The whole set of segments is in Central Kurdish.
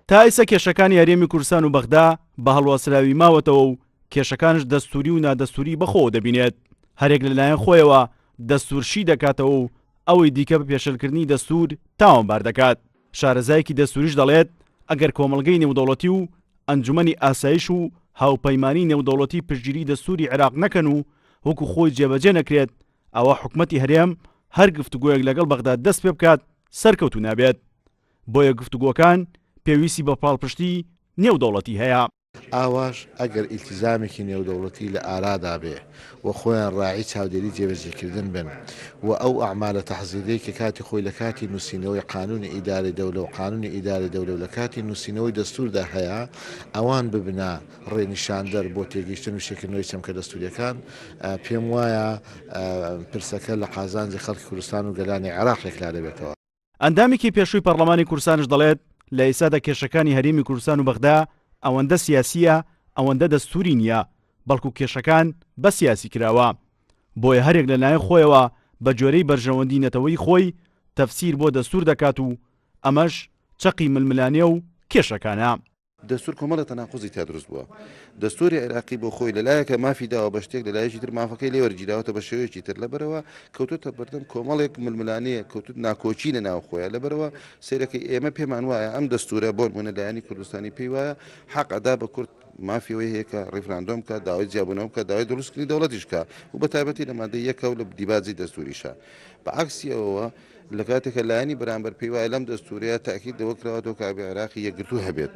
تا ئیستا کێشەکانی هەرێمی کوردستان و بەغدا بە هەڵواسراوی ماوەتەوە و کێشەکانش دەستووری و نادەستووری بەخۆوە دەبینێت، هەرێک لەلایەن خۆیەوە دەستوور شی دەکاتەوە و ئەوەی دیکە بە پێشێلکردنی دەستوور تاوانبار دەکات. شارەزایەکی دەستووریش دەڵێت، ئەگەر کۆمەڵگەی نێودەوڵەتی و ئەنجومەنی ئاسایش و هاوپەیمانیی نێودەوڵەتی پشتگیری دەستووری عێراق نەکەن و وەکو خۆی جێبەجێ نەکرێت، ئەوا حکومەتی هەرێم هەر گفتوگۆیەک لەگەڵ بەغدا دەست پێبکات سەرکەوتوو نابێت. بۆیە گفتوگۆکان پێویستی بە پاڵپشتی نێودەوڵەتی هەیە. ئاواش ئەگەر ئیلتیزامێکی نێودەوڵەتی لە ئارادا بێ و خۆیان ڕاعی چاودێری جێبەجێکردن بن و ئەو ئەعمالە تەحزیریەی کە کاتی خۆی لە کاتی نووسینەوەی قانوونی ئیدارەی دەولە و قانوونی ئیدارەی دەولە و لە کاتی نووسینەوەی دەستووردا هەیە ئەوان ببنە ڕێنیشاندەر بۆ تێگەیشتن و شیکردنەوەی چەمکە دەستووریەکان پێم وایە پرسەکە لە قازانجی خەڵکی کوردستان و گەلانی عێراق یەکلا دەبێتەوە. ئەندامێکی پێشووی پەڕلەمانی کوردستانش دەڵێت، لە ئێستادا کێشەکانی هەرێمی کوردستان و بەغدا ئەوەندە سیاسییە ئەوەندە دەستووری نییە، بەڵکو کێشەکان بە سیاسی کراوە. بۆیە هەریەک لە لایەن خۆیەوە بە گوێرەی بەرژەوەندی نەتەوەیی خۆی تەفسیر بۆ دەستوور دەکات و ئەمەش چەقی ململانێ و کێشەکانە. دەستور کۆمەڵێ تەناقوزی تیا دروست بووە. دەستوری عێراقی بۆ خۆی لە لایەکە مافی داوە بە شتێک لە لایەکی تر مافەکەی لێ وەرگیراوەتە بە شێوەیەکی تر لەبەرئەوە کەوتۆتە بەردەم کۆمەڵێک ململانێ کەوتوت ناکۆکی لە ناو خۆیان لەبەرئەوە سەیرەکەی ئێمە پێمان وایە ئەم دەستورە بۆ نمونە لایەنی کوردستانی پێی وایە حەق ئەدا بە کورد مافی ئەوەی هەیە کە ڕیفراندۆم بکات داوای جیابوونەوە بکات داوای دروستکردنی دەوڵەتیش بکات و بە تایبەتی لە مادەی یەکە و لە دیباجی دەستوریشە بە عەکسی ئەوەوە لە کاتێکا لایەنی بەرامبەر پێی وایە لەم دەستوورەیە تەئکید لەوە کراوەتەوە کە ئەبێ عێراقی یەکگرتوو هەبێت.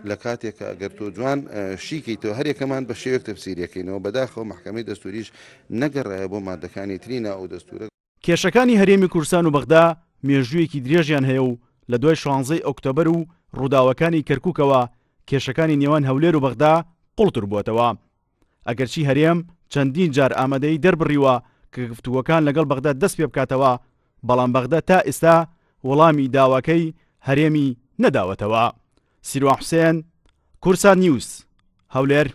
لە کاتێکا گەر تۆ جوان شی کەیتەوە هەر یەکەمان بە شێوەیەک تەفسیری ئەکەینەوە، بەداخەوە مەحکەمەی دەستووریش نەگەڕایە بۆ ماددەکانی تری ناو ئەو دەستوورە. کێشەکانی هەرێمی کوردستان و بەغدا مێژوویەکی درێژیان هەیە و لە دوای شانزەی ئۆکتۆبەر و ڕووداوەکانی کەرکووکەوە کێشەکانی نێوان هەولێر و بەغدا قوڵتر بووەتەوە. ئەگەرچی هەرێم چەندین جار ئامادەیی دەربڕیوە کە گفتوگۆکان لەگەڵ بەغدا دەست پێبکاتەوە، بەڵام بەغدا تا ئێستا وەڵامی داواکەی هەرێمی نەداوەتەوە. سیروان حوسێن، کوردسات نیوز، هەولێر.